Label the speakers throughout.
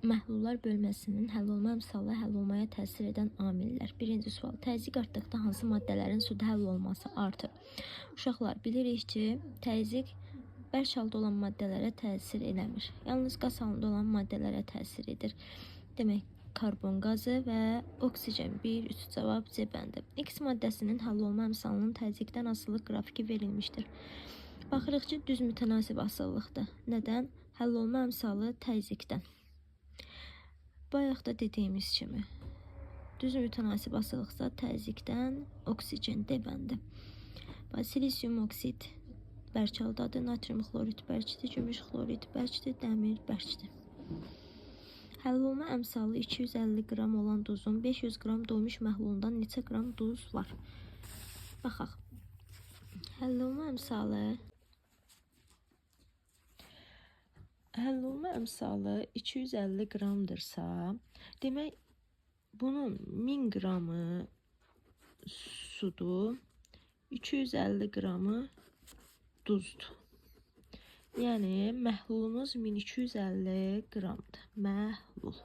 Speaker 1: Məhlullar bölməsinin həll olma əmsalı həll olmaya təsir edən amillər. Birinci sual. Təzyiq artdıqda hansı maddələrin suda həll olması artır? Uşaqlar, bilirik ki, təzyiq bərk halda olan maddələrə təsir eləmir. Yalnız qaz halında olan maddələrə təsir edir. Demək, karbon qazı və oksigen 1, 3 cavab C bəndi. X maddəsinin həll olma əmsalının təzyiqdən asılılıq qrafiki verilmişdir. Baxırıq ki, düz mütənasib asılılıqdır. Nədən? Həll olma əmsalı təzyiqdən. Bayaq da dediyimiz kimi, düz mütənasib asılıqsa təzyiqdən oksigen D bəndi. Silisium oksid bərk haldadır, natrium xlorid bərkdir, gümüş xlorid bərkdir, dəmir bərkdir. Həll olma əmsalı 250 qram olan duzun 500 qram doymuş məhlulundan neçə qram duz var? Baxaq. Həll olma əmsalı Həll olma əmsalı 250 qramdırsa, demək bunun 1000 qramı sudur, 250 qramı duzdur. Yəni məhlulumuz 1250 qramdır. Məhlul.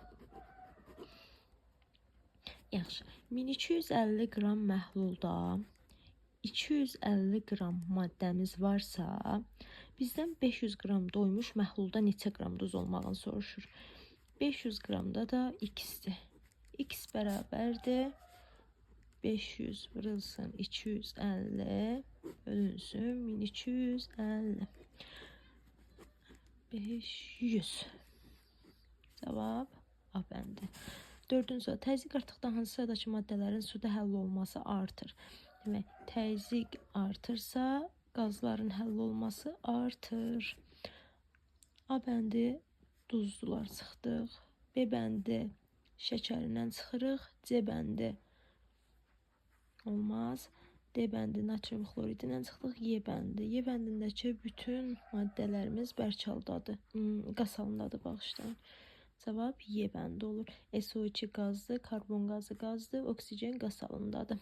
Speaker 1: Yaxşı, 1250 qram məhlulda 250 qram maddəmiz varsa, bizdən 500 qram doymuş məhlulda neçə qram duz olmağını soruşur. 500 qramda da x-dir. X bərabərdir 500 vurulsun 250 bölünsün 1250. 500. Cavab A bəndi. Dördüncü sual. Təzyiq artdıqda hansı saydakı maddələrin suda həll olması artır? Demək, təzyiq artırsa, qazların həll olması artır. A bəndi duzlular çıxdıq. B bəndi şəkərindən çıxırıq. C bəndi olmaz. D bəndi natrium xloridindən çıxdıq. Y bəndi. Y bəndindəki bütün maddələrimiz bərk haldadır. Qaz halındadır, bağışlayın. Cavab Y bəndi olur. SO2 qazdır, karbon qazı qazdır, oksigen qaz halındadır.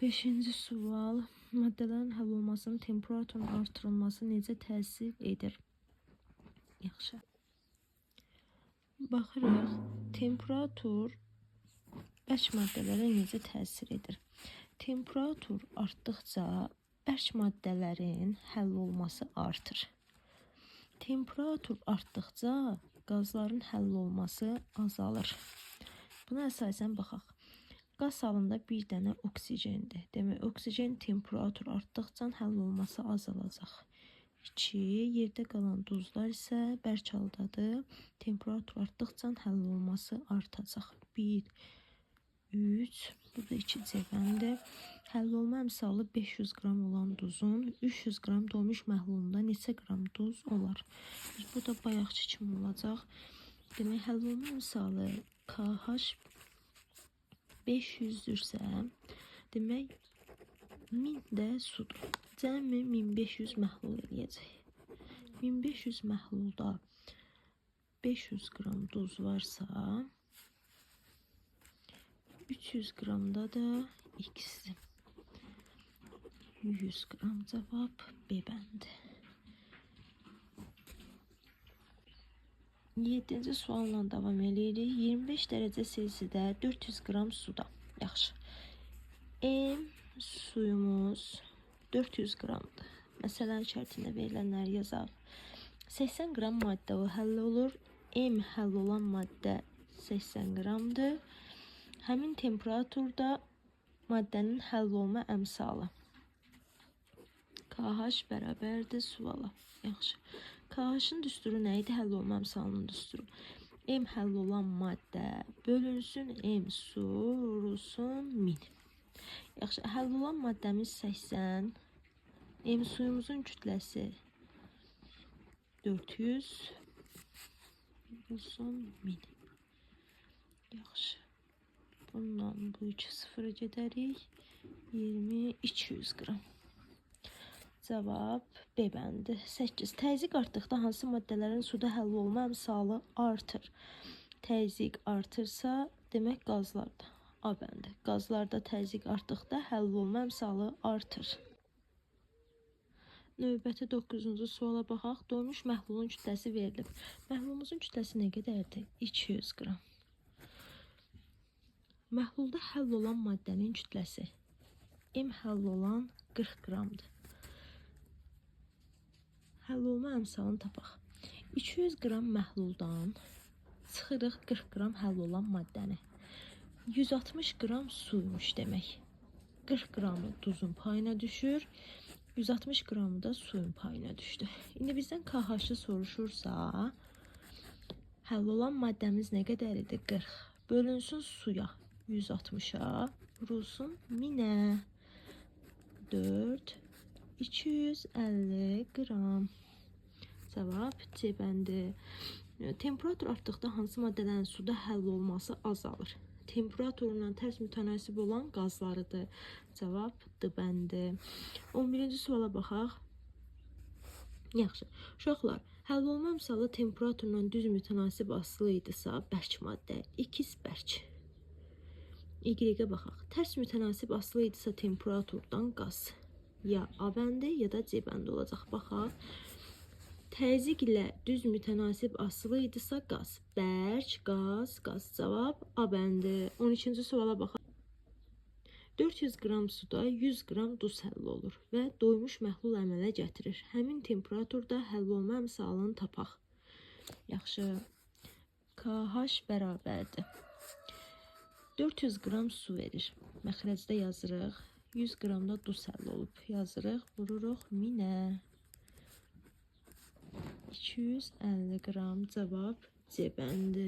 Speaker 1: Beşinci sual. Maddələrin həll olmasının temperaturun artırılması necə təsir edir? Yaxşı. Baxırıq, temperatur bərk maddələrə necə təsir edir? Temperatur artdıqca bərk maddələrin həll olması artır. Temperatur artdıqca qazların həll olması azalır. Buna əsasən baxaq. Qaz halında bir dənə oksigendir. Demək, oksigen temperatur artdıqca həll olması azalacaq. 2. Yerdə qalan duzlar isə bərk haldadır. Temperatur artdıqca həll olması artacaq. 1, 3, burada 2 C bəndi. Həll olma əmsalı 500 qram olan duzun 300 qram doymuş məhlulunda neçə qram duz olar? Bu da bayaqçı kimi olacaq. Demək, həll olma əmsalı KH 500-dürsə, demək 1000 də sudur. Cəmi 1500 məhlul eləyəcək. 1500 məhlulda 500 qram duz varsa, 300 qramda da x. 100 qram cavab B bəndi. 7-ci sualla davam eləyirik. 25 dərəcə Selsidə 400 qram suda. Yaxşı. M suyumuz 400 qramdır. Məsələnin şərtində verilənləri yazaq. 80 qram maddə o həll olur. M həll olan maddə 80 qramdır. Həmin temperaturda maddənin həll olma əmsalı. KH bərabərdir suala. Yaxşı. KH-ın düsturu nə idi? Həll olma əmsalının düsturu. M həll olan maddə bölünsün M su vurulsun 1000. Yaxşı, həll olan maddəmiz 80. M suyumuzun kütləsi 400 vurulsun 1000. Yaxşı. Bundan bu iki sıfıra gedərik. 20 200 qram. Cavab B bəndi. 8. Təzyiq artdıqda hansı maddələrin suda həll olma əmsalı artır? Təzyiq artırsa, demək qazlarda. A bəndi. Qazlarda təzyiq artdıqda həll olma əmsalı artır. Növbəti 9-cu suala baxaq. Doymuş məhlulun kütləsi verilib. Məhlulumuzun kütləsi nə qədərdir? 200 qram. Məhlulda həll olan maddənin kütləsi. M həll olan 40 qramdır. Həll olma əmsalını tapaq. 200 qram məhluldan çıxırıq 40 qram həll olan maddəni. 160 qram suymuş demək. 40 qramı duzun payına düşür. 160 qramı da suyun payına düşdü. İndi bizdən KH-ı soruşursa, həll olan maddəmiz nə qədər idi? 40. Bölünsün suya 160-a, vurulsun 1000-ə. 4, 250 qram. Cavab C bəndi. Temperatur artdıqda hansı maddələrin suda həll olması azalır? Temperaturla tərs mütənasib olan qazlarıdır. Cavab D bəndi. 11-ci suala baxaq. Yaxşı. Uşaqlar, həll olma misalı temperaturla düz mütənasib asılı idisə, bərk maddə, ikiz bərk. Y-ə baxaq. Tərs mütənasib asılı idisə temperaturdan qaz. Ya A bəndi, ya da C bəndi olacaq. Baxaq. Təzyiq ilə düz mütənasib asılı idisə qaz. Bərk, qaz, qaz. Cavab A bəndi. 12-ci suala baxaq. 400 qram suda 100 qram duz həll olur və doymuş məhlul əmələ gətirir. Həmin temperaturda həll olma əmsalını tapaq. Yaxşı. KH bərabərdir. 400 qram su verir. Məxrəcdə yazırıq. 100 qram da duz həll olub. Yazırıq, vururuq 1000-ə. 250 qram. Cavab C bəndi.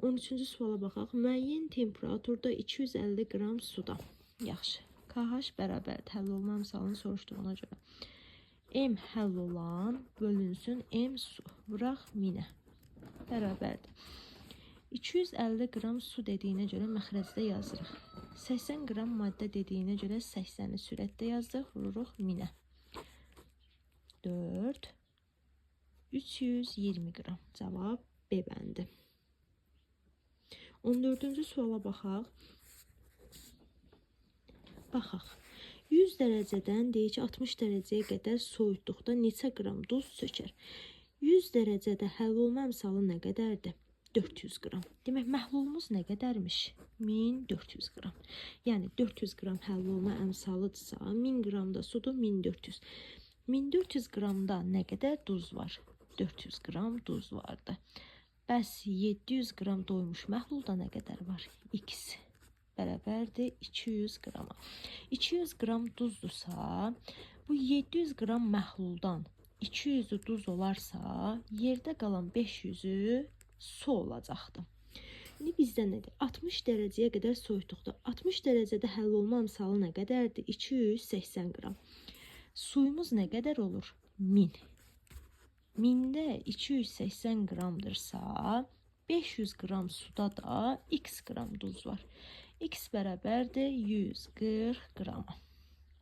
Speaker 1: 13-cü suala baxaq. Müəyyən temperaturda 250 qram suda. Yaxşı. KH bərabərdir. Həll olma misalını soruşduğuna görə. M həll olan bölünsün M su. Vuraq 1000-ə. Bərabərdir. 250 qram su dediyinə görə məxrəcdə yazırıq. 80 qram maddə dediyinə görə 80-i sürətdə yazdıq. Vururuq 1000-ə. 4 320 qram. Cavab B bəndi. 14-cü suala baxaq. Baxaq. 100 dərəcədən deyək ki, 60 dərəcəyə qədər soyutduqda neçə qram duz sökər? 100 dərəcədə həll olma əmsalı nə qədərdir? 400 qram. Demək, məhlulumuz nə qədərmiş? 1400 qram. Yəni 400 qram həll olma əmsalıdırsa, 1000 qram da sudur, 1400. 1400 qramda nə qədər duz var? 400 qram duz vardı. Bəs 700 qram doymuş məhlulda nə qədər var? X bərabərdir 200 qrama. 200 qram duzdursa, bu 700 qram məhluldan 200-ü duz olarsa, yerdə qalan 500-ü su olacaqdır. İndi bizdən nədir? 60 dərəcəyə qədər soyutduqda 60 dərəcədə həll olma əmsalı nə qədərdir? 280 qram. Suyumuz nə qədər olur? 1000. 1000-də 280 qramdırsa, 500 qram suda da x qram duz var. X bərabərdir 140 qrama.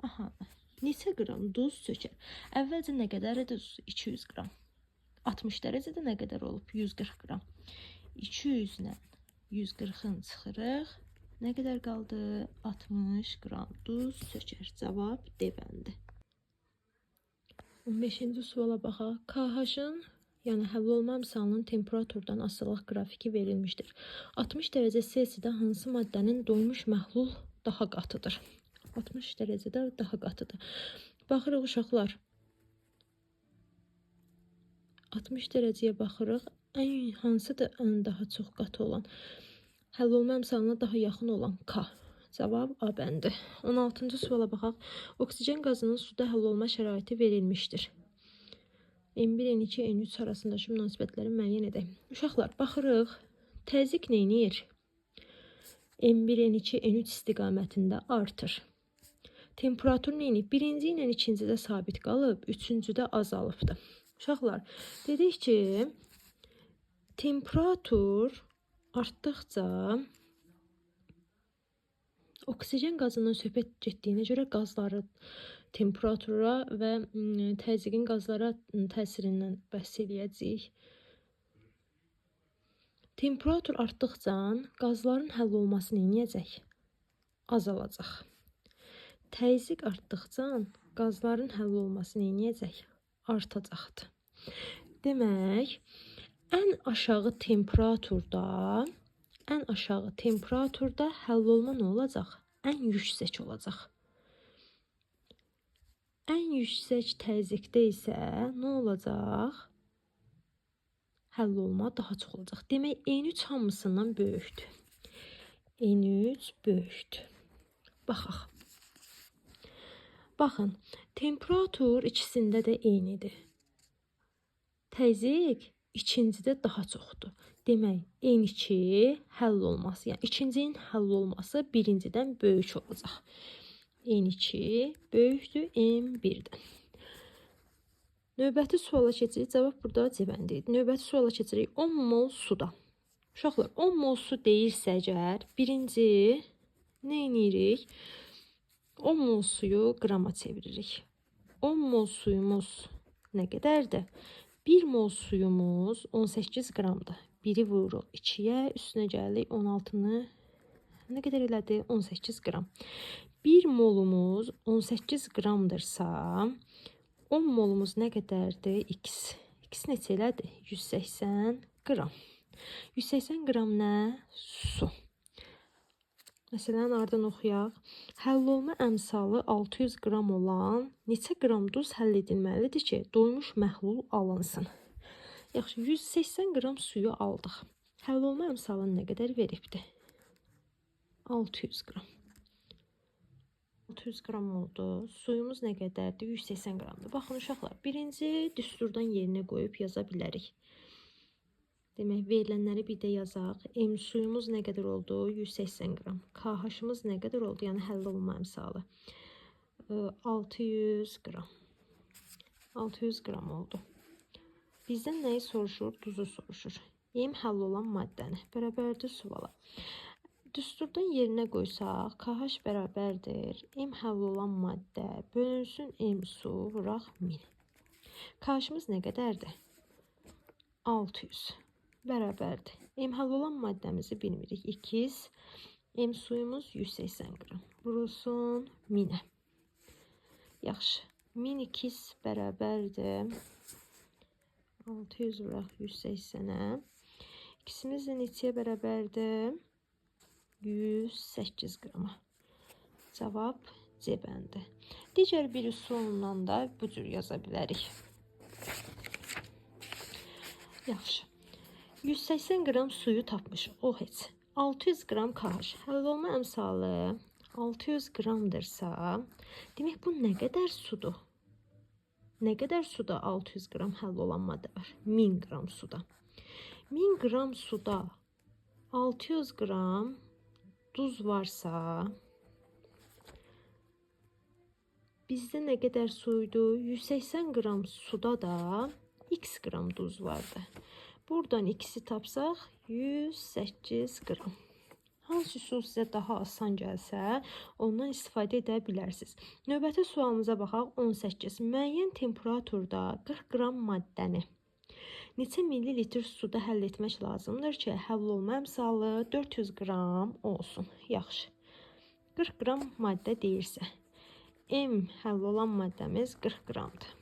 Speaker 1: Aha, neçə qram duz sökər? Əvvəlcə nə qədər idi duz? 200 qram. 60 dərəcədə nə qədər olub? 140 qram. 200 ilə 140-ın çıxırıq. Nə qədər qaldı? 60 qram duz sökər. Cavab D bəndi. 15-ci suala baxaq. KH-ın, yəni həll olma əmsalının temperaturdan asılılıq qrafiki verilmişdir. 60 dərəcə Selsidə hansı maddənin doymuş məhlul daha qatıdır? 60 dərəcədə daha qatıdır. Baxırıq uşaqlar. 60 dərəcəyə baxırıq. Ən hansıdır ən daha çox qatı olan? Həll olma əmsalına daha yaxın olan K. Cavab A bəndi. 16-cı suala baxaq. Oksigen qazının suda həll olma şəraiti verilmişdir. N1, N2, N3 arasındakı münasibətləri müəyyən edək. Uşaqlar, baxırıq. Təzyiq nə edir? N1, N2, N3 istiqamətində artır. Temperatur nə edir? Birinci ilə ikincidə sabit qalıb, üçüncüdə azalıbdır. Uşaqlar, dedik ki, temperatur artdıqca oksigen qazından söhbət getdiyinə görə qazları temperatura və təzyiqin qazlara təsirindən bəhs eləyəcəyik. Temperatur artdıqca qazların həll olması nə edəcək? Azalacaq. Təzyiq artdıqca Qazların həll olması nə edəcək? Artacaqdır. Demək, ən aşağı temperaturda, həll olma nə olacaq? Ən yüksək olacaq. Ən yüksək təzyiqdə isə nə olacaq? Həll olma daha çox olacaq. Demək, N3 hamısından böyükdür. N3 böyükdür. Baxaq. Baxın, temperatur ikisində də eynidir. Təzyiq ikincidə daha çoxdur. Demək, N2 həll olması, yəni ikincinin həll olması birincidən böyük olacaq. N2 böyükdür N1-dən. Növbəti suala keçirik. Cavab burada C bəndi idi. Növbəti suala keçirik. 10 mol suda. Uşaqlar, 10 mol su deyirsə əgər, birinci nə edirik? 10 mol suyu qrama çeviririk. 10 mol suyumuz nə qədərdir? 1 mol suyumuz 18 qramdır. 1-i vururuq 2-yə, üstünə gəlirik 16-nı nə qədər elədi? 18 qram. 1 molumuz 18 qramdırsa, 10 molumuz nə qədərdir? X. X neçə elədi? 180 qram. 180 qram nə? Su. Məsələn, ardından oxuyaq. Həll olma əmsalı 600 qram olan neçə qram duz həll edilməlidir ki, doymuş məhlul alınsın? Yaxşı, 180 qram suyu aldıq. Həll olma əmsalını nə qədər veribdir? 600 qram. 600 qram oldu. Suyumuz nə qədərdir? 180 qramdır. Baxın uşaqlar, birinci düsturdan yerinə qoyub yaza bilərik. Demək, verilənləri bir də yazaq. M suyumuz nə qədər oldu? 180 qram. KH-ımız nə qədər oldu? Yəni, həll olma əmsalı. 600 qram. 600 qram oldu. Bizdən nəyi soruşur? Duzu soruşur. M həll olan maddəni. Bərabərdir suvala. Düsturdan yerinə qoysaq, KH bərabərdir. M həll olan maddə bölünsün M su, vuraq 1000. KH-ımız nə qədərdir? 600. Bərabərdir. M həll olan maddəmizi bilmirik. 2. M suyumuz 180 qram. Vurulsun 1000-ə. Yaxşı. 1002 bərabərdir. 600 vuraq 180-ə. İkisimiz də neçəyə bərabərdir? 108 qrama. Cavab C bəndi. Digər bir üsulla da bu cür yaza bilərik. Yaxşı. 180 qram suyu tapmışıq. O heç. 600 qram KH. Həll olma əmsalı 600 qramdırsa, demək bu nə qədər sudur? Nə qədər suda 600 qram həll olan maddə var? 1000 qram suda. 1000 qram suda 600 qram duz varsa, bizdə nə qədər suydu? 180 qram suda da x qram duz vardı. Buradan x-i tapsaq 108 qram. Hansı üsul sizə daha asan gəlsə, ondan istifadə edə bilərsiniz. Növbəti sualımıza baxaq. 18. Müəyyən temperaturda 40 qram maddəni neçə millilitr suda həll etmək lazımdır ki, həll olma əmsalı 400 qram olsun. Yaxşı. 40 qram maddə deyirsə, M həll olan maddəmiz 40 qramdır.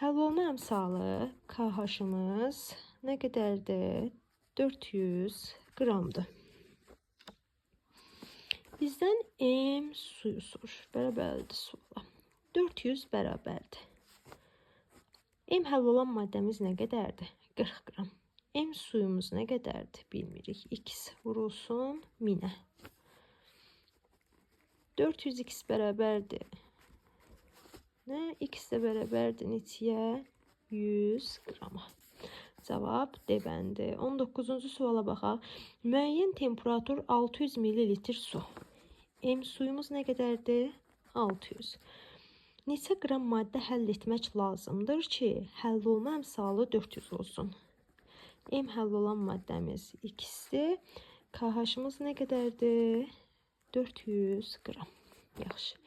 Speaker 1: Həll olma əmsalı KH-ımız nə qədərdir? 400 qramdır. Bizdən M suyu soruşur. Bərabərdir suala. 400 bərabərdir. M həll olan maddəmiz nə qədərdir? 40 qram. M suyumuz nə qədərdir? Bilmirik. X vurulsun 1000-ə. 400x bərabərdir. Nə? X də bərabərdir neçəyə? 100 qrama. Cavab D bəndi. 19-cu suala baxaq. Müəyyən temperatur 600 millilitr su. M suyumuz nə qədərdir? 600. Neçə qram maddə həll etmək lazımdır ki, həll olma əmsalı 400 olsun? M həll olan maddəmiz X-dir. KH-ımız nə qədərdir? 400 qram. Yaxşı.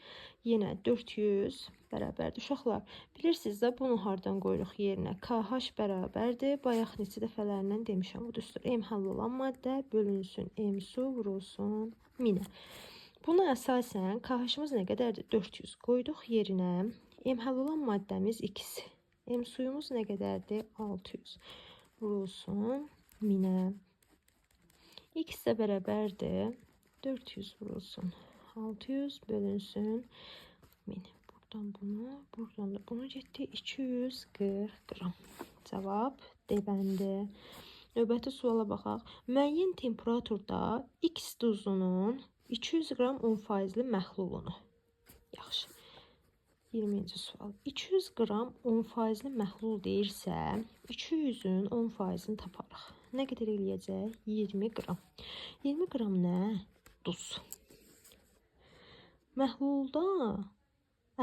Speaker 1: Yenə 400 bərabərdir. Uşaqlar, bilirsiniz də bunu hardan qoyuruq yerinə? KH bərabərdir. Bayaq neçə dəfələrindən demişəm bu düstur. M həll olan maddə bölünsün. M su vurulsun 1000-ə. Buna əsasən KH-ımız nə qədərdir? 400 qoyduq yerinə. M həll olan maddəmiz X. M suyumuz nə qədərdir? 600. Vurulsun 1000-ə. X də bərabərdir. 400 vurulsun 600 bölünsün 1000. Buradan bunu, buradan da bunu getdi. 240 qram. Cavab D bəndi. Növbəti suala baxaq. Müəyyən temperaturda X duzunun 200 qram 10%li məhlulunu. Yaxşı. 20-ci sual. 200 qram 10%li məhlul deyirsə, 200-ün 10%-ni taparıq. Nə qədər eləyəcək? 20 qram. 20 qram nə? Duz. Məhlulda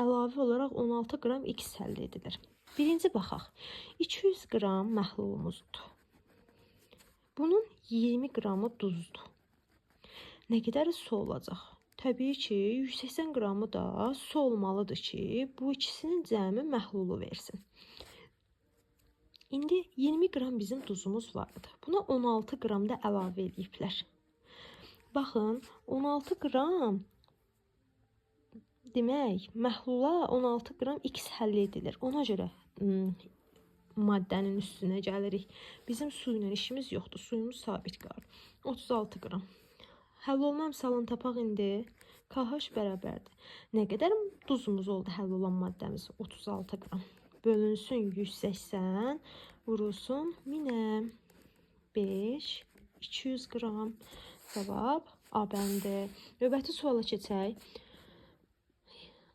Speaker 1: əlavə olaraq 16 qram X həll edilir. Birinci baxaq. 200 qram məhlulumuzdur. Bunun 20 qramı duzdur. Nə qədəri su olacaq? Təbii ki, 180 qramı da su olmalıdır ki, bu ikisinin cəmi məhlulu versin. İndi 20 qram bizim duzumuz vardı. Buna 16 qram da əlavə eləyiblər. Baxın, 16 qram demək, məhlula 16 qram X həll edilir. Ona görə maddənin üstünə gəlirik. Bizim su ilə işimiz yoxdur. Suyumuz sabit qalır. 36 qram. Həll olma əmsalını tapaq indi. KH bərabərdir. Nə qədər duzumuz oldu həll olan maddəmiz? 36 qram. Bölünsün 180, vurulsun 1000-ə. 5, 200 qram. Cavab A bəndi. Növbəti suala keçək.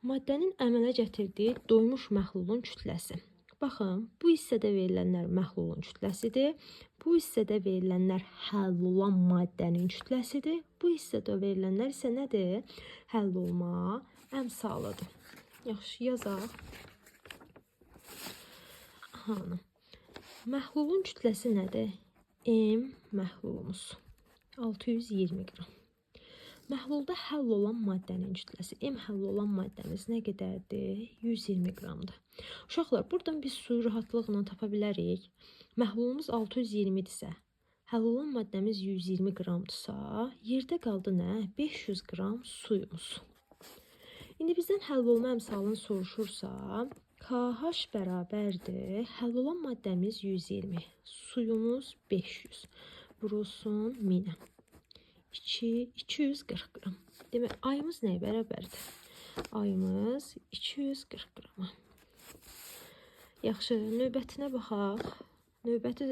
Speaker 1: Maddənin əmələ gətirdiyi doymuş məhlulun kütləsi. Baxın, bu hissədə verilənlər məhlulun kütləsidir. Bu hissədə verilənlər həll olan maddənin kütləsidir. Bu hissədə verilənlər isə nədir? Həll olma əmsalıdır. Yaxşı, yazaq. Aha. Məhlulun kütləsi nədir? M məhlulumuz. 620 qram. Məhlulda həll olan maddənin kütləsi. M həll olan maddəmiz nə qədərdir? 120 qramdır. Uşaqlar, buradan biz suyu rahatlıqla tapa bilərik. Məhlulumuz 620-dirsə, həll olan maddəmiz 120 qramdırsa, yerdə qaldı nə? 500 qram suyumuz. İndi bizdən həll olma əmsalını soruşursa, KH bərabərdir. Həll olan maddəmiz 120, suyumuz 500. Vurulsun 1000-ə. 240 qram. Demək, ayımız nəyə bərabərdir? Ayımız 240 qrama. Yaxşı, növbətinə baxaq. Növbəti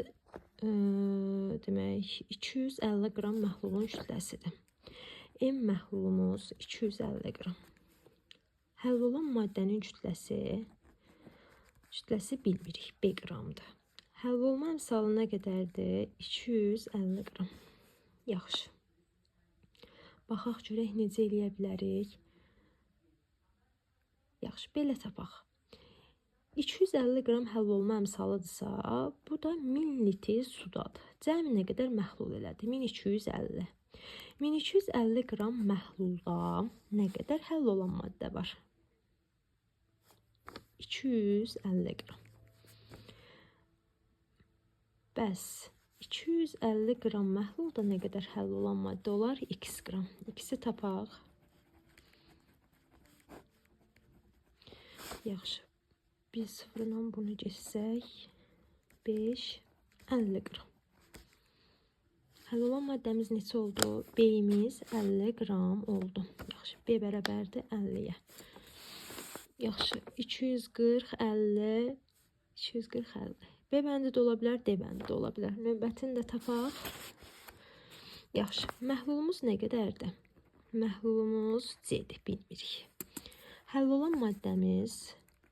Speaker 1: demək 250 qram məhlulun kütləsidir. M məhlulumuz 250 qram. Həll olan maddənin kütləsi bilmirik, B qramdır. Həll olma əmsalı nə qədərdir? 250 qram. Yaxşı. Baxaq görək necə eləyə bilərik. Yaxşı, belə tapaq. 250 qram həll olma əmsalıdırsa, bu da 1000 litr sudadır. Cəmi nə qədər məhlul elədi? 1250. 1250 qram məhlulda nə qədər həll olan maddə var? 250 qram. Bəs 250 qram məhlulda nə qədər həll olan maddə olar? X qram. X-i tapaq. Yaxşı. Bir sıfırla bunu geçsək. 5, 50 qram. Həll olan maddəmiz neçə oldu? B-imiz 50 qram oldu. Yaxşı. B bərabərdir 50-yə. Yaxşı. 240, 50, 240, 50. B bəndi də ola bilər, D bəndi də ola bilər. Növbətini də tapaq. Yaxşı. Məhlulumuz nə qədərdir? Məhlulumuz C-dir, bilmirik. Həll olan maddəmiz,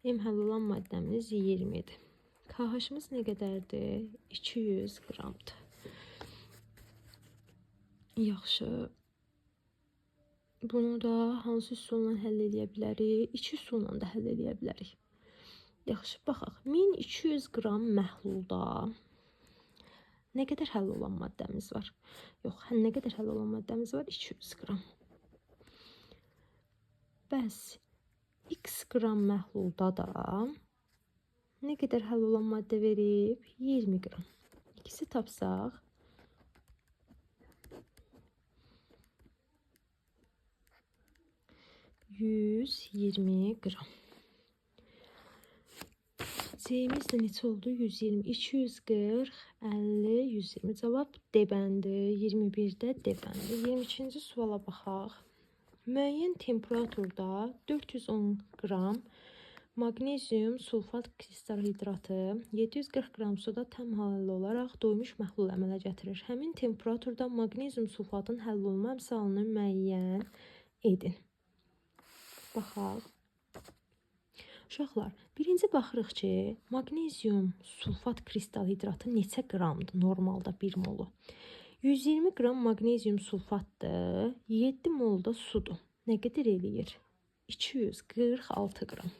Speaker 1: M həll olan maddəmiz 20-dir. KH-ımız nə qədərdir? 200 qramdır. Yaxşı. Bunu da hansı üsulla həll eləyə bilərik? İki üsulla da həll eləyə bilərik. Yaxşı, baxaq. 1200 qram məhlulda nə qədər həll olan maddəmiz var? Yox, nə qədər həll olan maddəmiz var? 200 qram. Bəs x qram məhlulda da nə qədər həll olan maddə verib? 20 qram. İkisi tapsaq 120 qram. C-imiz də neçə oldu? 120. 240, 50, 120. Cavab D bəndi. 21-də D bəndi. 22-ci suala baxaq. Müəyyən temperaturda 410 qram maqnezium sulfat kristal hidratı 740 qram suda tam həll olaraq doymuş məhlul əmələ gətirir. Həmin temperaturda maqnezium sulfatın həll olma əmsalını müəyyən edin. Baxaq. Uşaqlar, birinci baxırıq ki, maqnezium sulfat kristal hidratı neçə qramdır normalda 1 molu? 120 qram maqnezium sulfatdır, 7 mol da sudur. Nə qədər eləyir? 246 qram.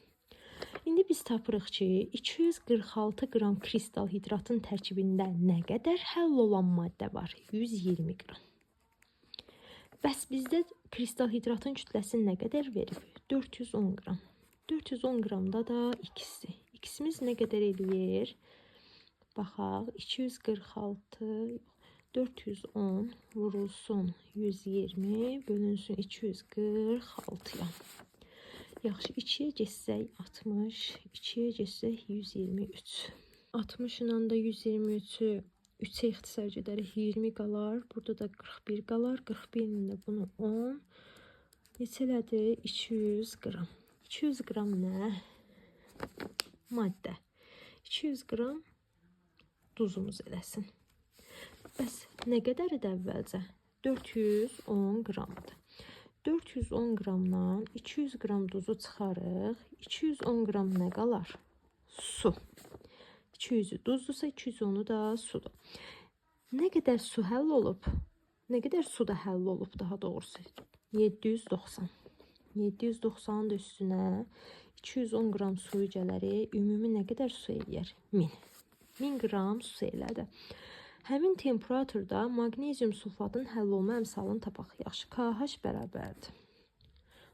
Speaker 1: İndi biz tapırıq ki, 246 qram kristal hidratın tərkibində nə qədər həll olan maddə var? 120 qram. Bəs bizdə kristal hidratın kütləsini nə qədər verib? 410 qram. 410 qramda da X-dir. X-imiz nə qədər eləyir? Baxaq, 246, 410 vurulsun 120 bölünsün 246-ya. Yaxşı, 2-yə getsək 60, 2-yə getsək 123. 60 ilə də 123-ü 3-ə ixtisar gedərik, 20 qalar. Burada da 41 qalar. 41 ilə də bunu 10. Neçə elədi? 200 qram. 200 qram nə? Maddə. 200 qram duzumuz eləsin. Bəs nə qədər idi əvvəlcə? 410 qramdır. 410 qramdan 200 qram duzu çıxarıq. 210 qram nə qalar? Su. 200-ü duzdursa 210-u da sudur. Nə qədər su həll olub? Nə qədər suda həll olub daha doğrusu? 790. 790-ın da üstünə 210 qram suyu gələrik. Ümumi nə qədər su eləyər? 1000. 1000 qram su elədi. Həmin temperaturda maqnezium sulfatın həll olma əmsalını tapaq. Yaxşı, KH bərabərdir.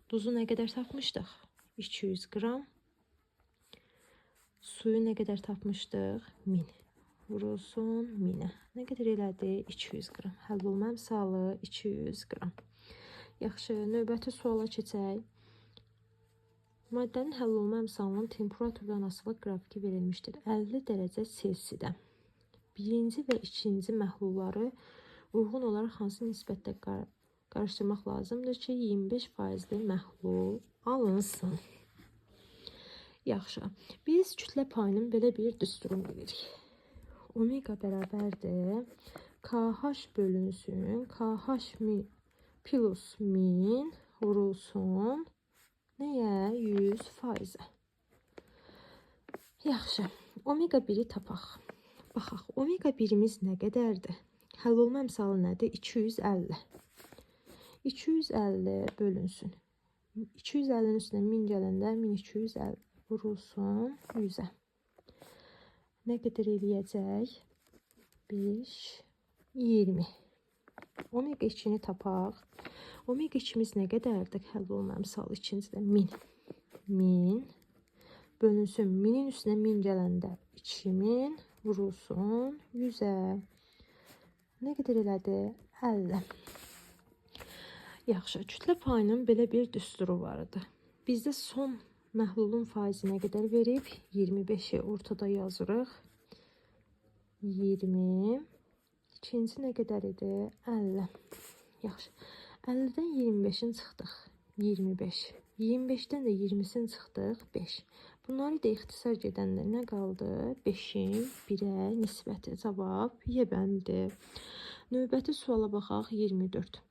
Speaker 1: Duzu nə qədər tapmışdıq? 200 qram. Suyu nə qədər tapmışdıq? 1000. Vurulsun 1000-ə. Nə qədər elədi? 200 qram. Həll olma əmsalı 200 qram. Yaxşı, növbəti suala keçək. Maddənin həll olma əmsalının temperaturdan asılı qrafiki verilmişdir. 50 dərəcə Selsidə. Birinci və ikinci məhlulları uyğun olaraq hansı nisbətdə qarışdırmaq lazımdır ki, 25%li məhlul alınsın? Yaxşı, biz kütlə payının belə bir düsturunu bilirik. Omega bərabərdir KH bölünsün, KH plus 1000 vurulsun nəyə? 100%-ə. Yaxşı, omega 1-i tapaq. Baxaq, omega 1-imiz nə qədərdir? Həll olma əmsalı nədir? 250. 250 bölünsün. 250-nin üstünə 1000 gələndə 1250 vurulsun 100-ə. Nə qədər eləyəcək? 5, 20. Omega 2-ni tapaq. Omega 2-miz nə qədərdir? Həll olma əmsalı ikincidə 1000. 1000 bölünsün. 1000-in üstünə 1000 gələndə 2000 vurulsun 100-ə. Nə qədər elədi? 50. Yaxşı, kütlə payının belə bir düsturu var idi. Bizdə son məhlulun faizi nə qədər verib? 25-i ortada yazırıq. 20. İkinci nə qədər idi? 50. Yaxşı. 50-dən 25-ini çıxdıq. 25. 25-dən də 20-sini çıxdıq. 5. Bunları da ixtisar gedəndə nə qaldı? 5-in 1-ə nisbəti. Cavab Y bəndi. Növbəti suala baxaq. 24.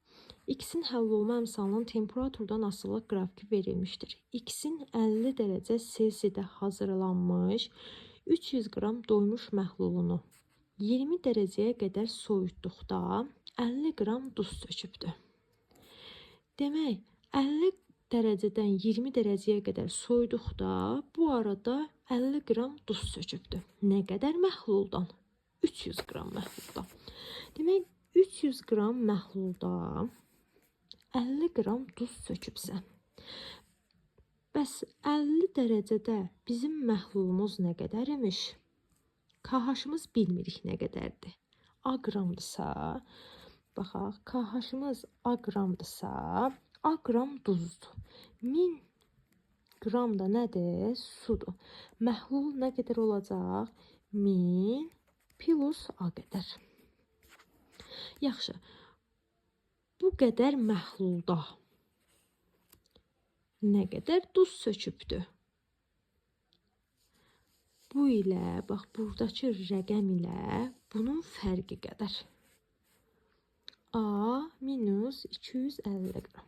Speaker 1: X-in həll olma əmsalının temperaturdan asılı qrafiki verilmişdir. X-in 50 dərəcə Selsidə hazırlanmış 300 qram doymuş məhlulunu 20 dərəcəyə qədər soyutduqda 50 qram duz sökübdür. Demək, 50 dərəcədən 20 dərəcəyə qədər soyuduqda bu arada 50 qram duz sökübdür. Nə qədər məhluldan? 300 qram məhluldan. Demək, 300 qram məhlulda 50 qram duz sökübsə, bəs 50 dərəcədə bizim məhlulumuz nə qədər imiş? KH-ımız bilmirik nə qədərdir. A qramdırsa, baxaq, KH-ımız A qramdırsa, A qram duzdur. 1000 qram da nədir? Sudur. Məhlul nə qədər olacaq? 1000 plus A qədər. Yaxşı. Bu qədər məhlulda nə qədər duz sökübdür? Bu ilə, bax, buradakı rəqəm ilə bunun fərqi qədər. A minus 250 qram.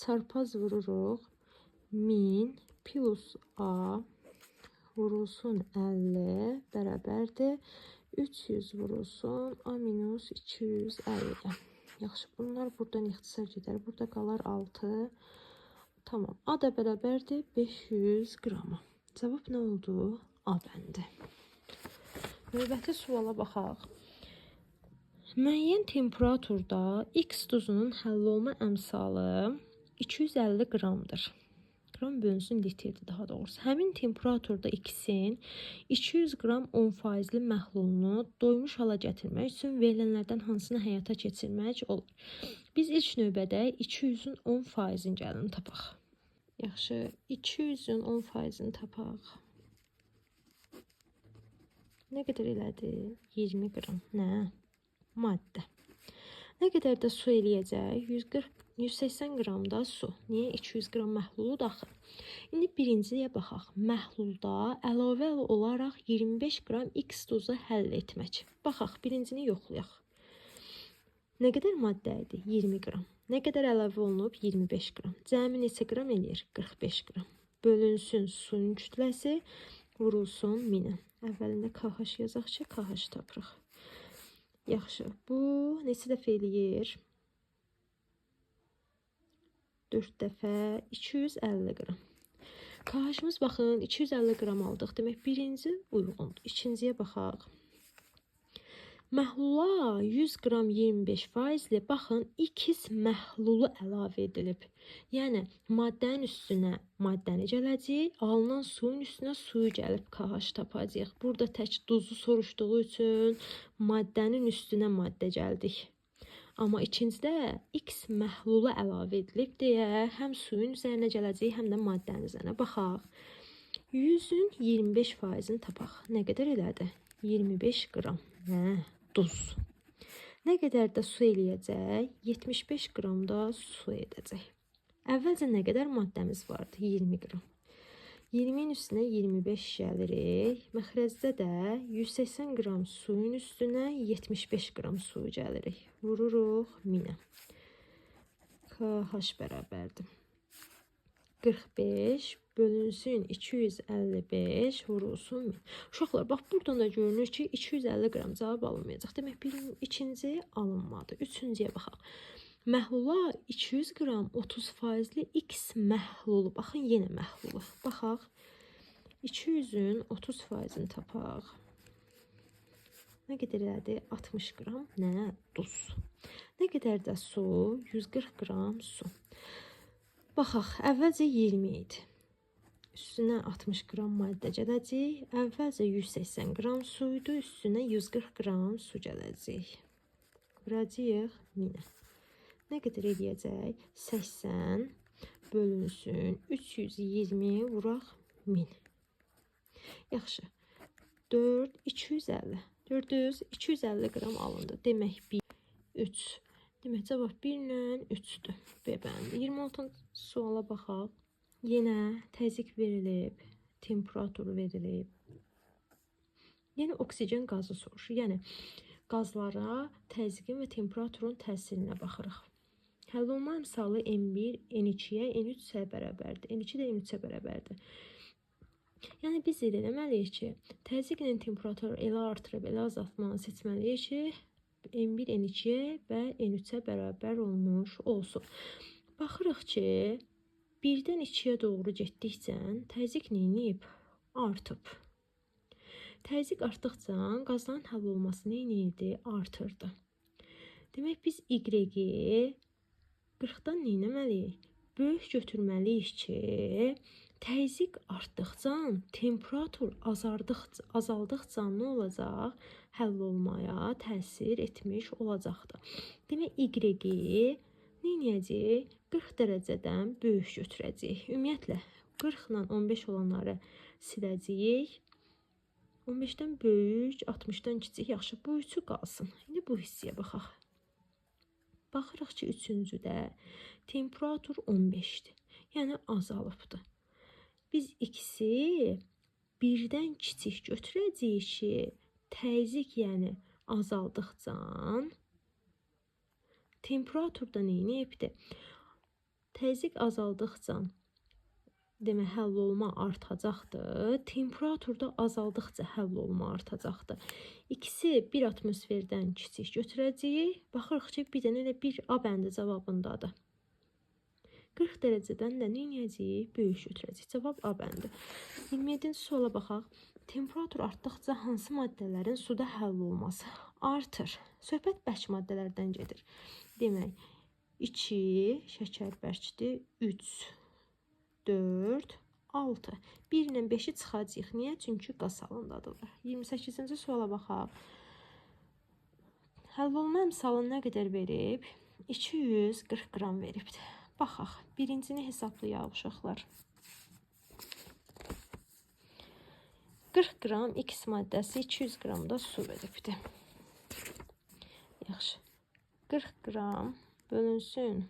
Speaker 1: Çarpaz vururuq. 1000 plus A vurulsun 50 bərabərdir. 300 vurulsun A minus 250. Yaxşı, bunlar buradan ixtisar gedər. Burada qalar 6. Tamam. A da bərabərdir 500 qrama. Cavab nə oldu? A bəndi. Növbəti suala baxaq. Müəyyən temperaturda X duzunun həll olma əmsalı 250 qramdır. Qram bölünsün litrdir daha doğrusu. Həmin temperaturda X-in 200 qram 10%li məhlulunu doymuş hala gətirmək üçün verilənlərdən hansını həyata keçirmək olar? Biz ilk növbədə 200-ün 10%-ni gəlin tapaq. Yaxşı, 200-ün 10%-ni tapaq. Nə qədər elədi? 20 qram. Nə? Maddə. Nə qədər də su eləyəcək? 180 qram da su. Niyə? 200 qram məhlulu daxil. İndi birinciyə baxaq. Məhlulda əlavə olaraq 25 qram X duzu həll etmək. Baxaq, birincini yoxlayaq. Nə qədər maddə idi? 20 qram. Nə qədər əlavə olunub? 25 qram. Cəmi neçə qram eləyir? 45 qram. Bölünsün suyun kütləsi, vurulsun 1000-ə. Əvvəlində KH yazaq ki, KH tapırıq. Yaxşı, bu neçə dəfə eləyir? 4 dəfə 250 qram. KH-ımız baxın 250 qram aldıq. Demək birinci uyğundur. İkinciyə baxaq. Məhlula 100 qram 25%li baxın X məhlulu əlavə edilib. Yəni maddənin üstünə maddəni gələcək, alınan suyun üstünə suyu gəlib KH tapacağıq. Burada tək duzu soruşduğu üçün maddənin üstünə maddə gəldik. Amma ikincidə X məhlulu əlavə edilib deyə həm suyun üzərinə gələcək, həm də maddənin üzərinə. Baxaq. 100-ün 25%-ni tapaq. Nə qədər elədi? 25 qram. Nə? Duz. Nə qədər də su eləyəcək? 75 qram da su edəcək. Əvvəlcə nə qədər maddəmiz vardı? 20 qram. 20-nin üstünə 25 gəlirik. Məxrəcdə də 180 qram suyun üstünə 75 qram su gəlirik. Vururuq 1000-ə. KH bərabərdir. 45 bölünsün 255 vurulsun 1000. Uşaqlar, bax buradan da görünür ki 250 qram cavab alınmayacaq. Demək ikinci alınmadı. Üçüncüyə baxaq. Məhlula 200 qram 30%li X məhlulu. Baxın yenə məhlulu. Baxaq. 200-ün 30%-ni tapaq. Nə qədər elədi? 60 qram. Nə? Duz. Nə qədər də su? 140 qram su. Baxaq, əvvəlcə 20 idi. Üstünə 60 qram maddə gələcək. Əvvəlcə 180 qram su idi, üstünə 140 qram su gələcək. Vuracağıq 1000-ə. Nə qədər eləyəcək? 80 bölünsün 320 vuraq 1000. Yaxşı. 4, 250. Gördünüz, 250 qram alındı. Demək 1, 3. Demək cavab 1 ilə 3-dür. B bəndi. 26-cı suala baxaq. Yenə təzyiq verilib, temperatur verilib. Yəni oksigen qazı soruşur. Yəni qazlara təzyiqin və temperaturun təsirinə baxırıq. Həll olma əmsalı N1, N2-yə, N3-ə bərabərdir. N2 də N3-ə bərabərdir. Yəni biz elə eləməliyik ki, təzyiqlə temperaturu elə artırıb, elə azaltmanı seçməliyik ki, N1, N2-yə və N3-ə bərabər olmuş olsun. Baxırıq ki, 1-dən 2-yə doğru getdikcə təzyiq neyniyib? Artıb. Təzyiq artdıqca qazların həll olması neyniyirdi? Artırdı. Demək biz Y-i 40-dan neynəməliyik? Böyük götürməliyik ki, təzyiq artdıqca, temperatur azaldıqca nə olacaq? Həll olmaya təsir etmiş olacaqdır. Demək Y-i Nə edəcəyik? 40 dərəcədən böyük götürəcəyik. Ümumiyyətlə, 40 ilə 15 olanları siləcəyik. 15-dən böyük, 60-dan kiçik. Yaxşı, bu üçü qalsın. İndi bu hissəyə baxaq. Baxırıq ki, üçüncüdə temperatur 15-dir. Yəni, azalıbdır. Biz ikisi birdən kiçik götürəcəyik ki, təzyiq, yəni azaldıqca temperatur da neyniyibdir? Təzyiq azaldıqca, demək, həll olma artacaqdır. Temperatur da azaldıqca həll olma artacaqdır. İkisi bir atmosferdən kiçik götürəcəyik. Baxırıq ki, bir dənə elə bir A bəndi cavabındadır. 40 dərəcədən də neyniyəcəyik? Böyük götürəcəyik. Cavab A bəndi. 27-ci suala baxaq. Temperatur artdıqca hansı maddələrin suda həll olması artır? Söhbət bərk maddələrdən gedir. Demək, 2, şəkər bərkdir, 3, 4, 6. 1 ilə 5-i çıxacağıq. Niyə? Çünki qaz halındadırlar. 28-ci suala baxaq. Həll olma əmsalı nə qədər verib? 240 qram veribdir. Baxaq. Birincini hesablayaq uşaqlar. 40 qram X maddəsi 200 qram da su veribdir. Yaxşı. 40 qram bölünsün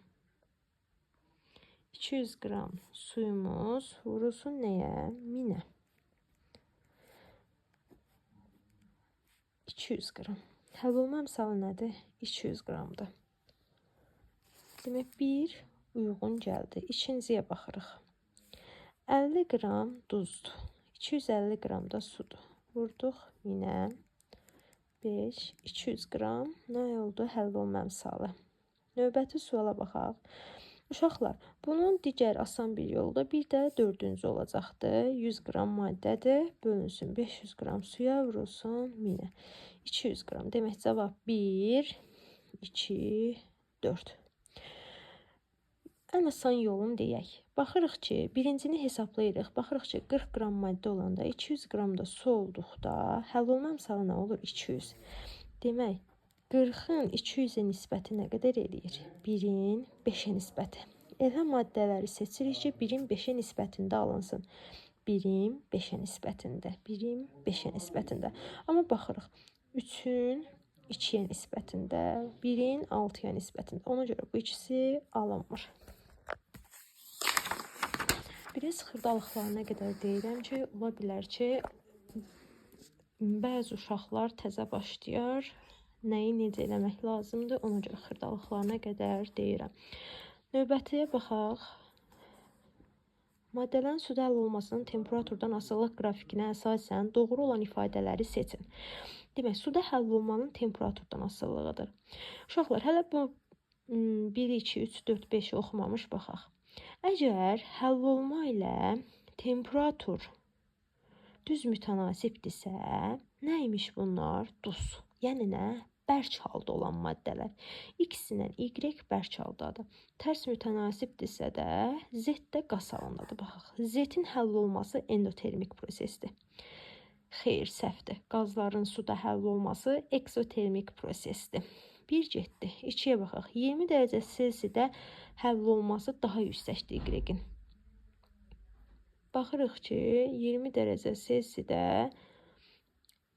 Speaker 1: 200 qram suyumuz vurulsun nəyə? 1000-ə. 200 qram. Həll olma əmsalı nədir? 200 qramdır. Demək, 1 uyğun gəldi. İkinciyə baxırıq. 50 qram duzdur. 250 qram da sudur. Vurduq 1000-ə. 5, 200 qram nə oldu? Həll olma əmsalı. Növbəti suala baxaq. Uşaqlar, bunun digər asan bir yolu da bir də dördüncü olacaqdır. 100 qram maddədir. Bölünsün 500 qram suya, vurulsun 1000-ə. 200 qram. Demək, cavab 1, 2, 4. Ən asan yolunu deyək. Baxırıq ki, birincini hesablayırıq. Baxırıq ki, 40 qram maddə olanda 200 qram da su olduqda həll olma əmsalı nə olur? 200. Demək, 40-ın 200-ə nisbəti nə qədər eləyir? 1-in 5-ə nisbəti. Elə maddələri seçirik ki, 1-in 5-ə nisbətində alınsın. 1-in 5-ə nisbətində. 1-in 5-ə nisbətində. Amma baxırıq, 3-ün 2-yə nisbətində, 1-in 6-ya nisbətində. Ona görə bu ikisi alınmır. Biraz xırdalıqlarına qədər deyirəm ki, ola bilər ki, bəzi uşaqlar təzə başlayar, nəyi necə eləmək lazımdır, ona görə xırdalıqlarına qədər deyirəm. Növbətiyə baxaq. Maddələrin suda həll olmasının temperaturdan asılılıq qrafikinə əsasən doğru olan ifadələri seçin. Demək, suda həll olmanın temperaturdan asılılığıdır. Uşaqlar, hələ bu 1, 2, 3, 4, 5-i oxumamış baxaq. Əgər həll olma ilə temperatur düz mütənasibdirsə, nə imiş bunlar? Duz. Yəni nə? Bərk halda olan maddələr. X ilə Y bərk haldadır. Tərs mütənasibdirsə də Z də qaz halındadır. Baxaq. Z-in həll olması endotermik prosesdir. Xeyr, səhvdir. Qazların suda həll olması eksotermik prosesdir. 1 getdi. 2-yə baxaq. 20 dərəcə Selsidə həll olması daha yüksəkdir Y-in. Baxırıq ki, 20 dərəcə Selsidə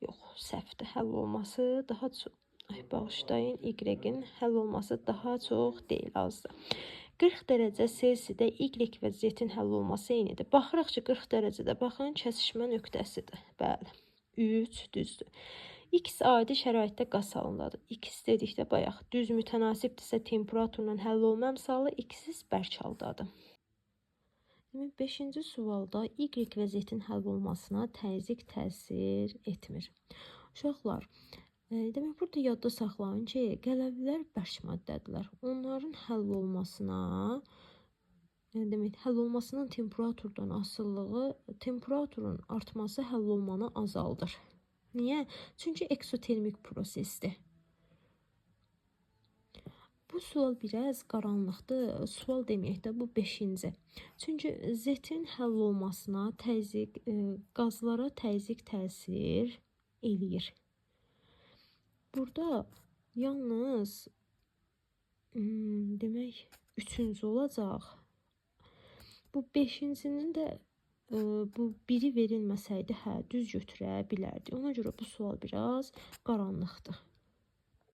Speaker 1: yox, səhvdir. Həll olması daha çox, ay, bağışlayın, Y-in həll olması daha çox deyil, azdır. 40 dərəcə Selsidə Y və Z-in həll olması eynidir. Baxırıq ki, 40 dərəcədə, baxın, kəsişmə nöqtəsidir. Bəli, 3 düzdür. X adi şəraitdə qaz halındadır. X dedikdə bayaq düz mütənasibdirsə temperaturla həll olma əmsalı X-siz bərk haldadır. Demək, 5-ci sualda Y və Z-in həll olmasına təzyiq təsir etmir. Uşaqlar, demək, burada yadda saxlayın ki, qələvlər bərk maddədirlər. Onların həll olmasına, demək, həll olmasının temperaturdan asılılığı, temperaturun artması həll olmanı azaldır. Niyə? Çünki eksotermik prosesdir. Bu sual biraz qaranlıqdır. Sual deməyək də, bu 5-ci. Çünki Z-in həll olmasına təzyiq, qazlara təzyiq təsir eləyir. Burada yalnız Demək, üçüncü olacaq. Bu beşincinin də bu biri verilməsəydi, hə, düz götürə bilərdik. Ona görə bu sual biraz qaranlıqdır.